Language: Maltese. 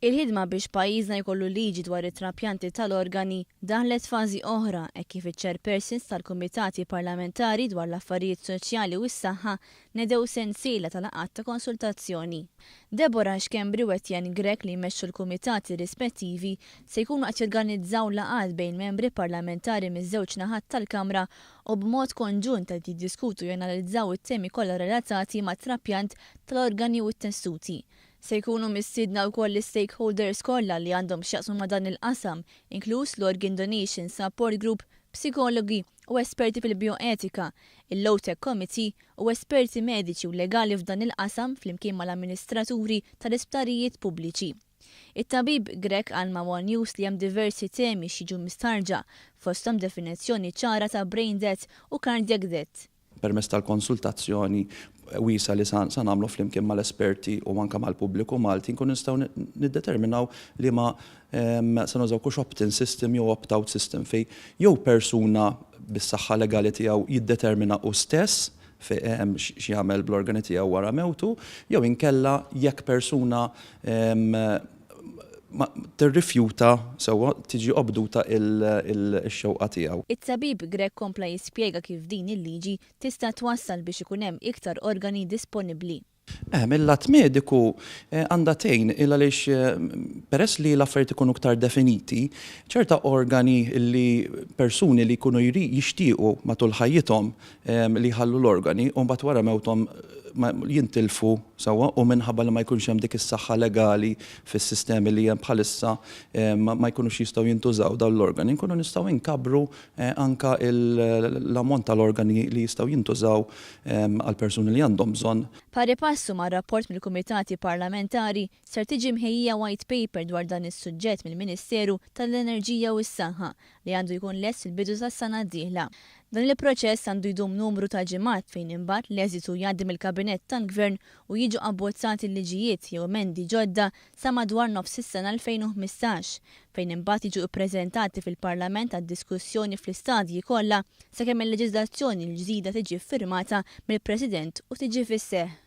Il-ħidma biex pajjiżna jkollu liġi dwar it-trapjanti tal-organi daħlet f'fażi oħra hekk kif iċ-chairpersons tal-Kumitati Parlamentari dwar l-Affarijiet Soċjali u s-Saħħa nedew sensiela ta' laqgħat ta' konsultazzjoni. Deborah Schembri u Etienne Grech li jmexxu l-kumitati rispettivi se jkunu qed jorganizzaw laqgħat bejn membri parlamentari miż-żewġ naħat tal-Kamra u b'mod konġunt qed jiddiskutu u janalizzaw it-temi kollha relatati mat-trapjant tal-organi u t-tessuti. Se jkunu mistiedna wkoll l-istakeholders kollha li għandhom x'jaqsmu ma' dan il-qasam, inkluż l-Organ Donation Support Group, psikologi u esperti fil-bioetika, il-Low-Tech Committee u esperti mediċi u legali f'dan il-qasam flimkien mal-amministraturi tal-isptarijiet pubbliċi. It-tabib Grech qal ma' one News li hemm diversi temi x'jiġu mistħarrġa, fosthom definizzjoni ċara ta' brain death u cardiac death. Permezz tal-konsultazzjoni wiesgħa li sa nagħmlu flimkien mal-esperti u anke mal-pubbliku Malti nkunu nistgħu niddeterminaw liema se nużaw kux opt-in system jew opt-out system fejn jew persuna bis-saħħa legali tiegħu jiddetermina hu stess x'jagħmel bl-organi tiegħu wara mewtu jew inkella jekk persuna tirrifjuta sewwa tiġi obduta x-xewqa tiegħu. It-tabib Grech kompla jispjega kif din il-liġi tista' twassal biex ikun hemm iktar organi disponibbli. Eh, mill-lat mediku għandha tgħin il għaliex peress li l-affarijiet ikunu iktar definiti, ċerta organi li persuni li jkunu jixtiequ matul ħajjithom li jħallu l-organi u mbagħad wara mewthom jintilfu sewwa u minħabba li ma jkunx hemm dik is-saħħa legali fis-sistemi li hemm bħalissa ma jkunux jistgħu jintużaw dawn l-organi, nkunu nistgħu nkabbru anke l-ammont tal-organi li jistgħu jintużaw għal persuni li għandhom bżonn. Pari passu mar-rapport mill-Kumitati Parlamentari, ser tiġi mħejjija White Paper dwar dan is-suġġett mill-Ministeru tal-Enerġija u s-Saħħa li għandu jkun lest fil-bidu tas-sena d-dieħla. Dan il-proċess għandu jdum numru ta' ġimgħat fejn imbagħad l-eżitu jgħaddi mill-Kabinett tal-Gvern u jiġu abbozzati l-liġijiet jew emendi ġodda sa madwar nofs is-sena 2015, fejn imbagħad jiġu ppreżentati fil-Parlament għad-diskussjoni fl-istadji kollha sakemm il-leġiżlazzjoni l-ġdida tiġi ffirmata mill-President u tiġi fis-seħħ.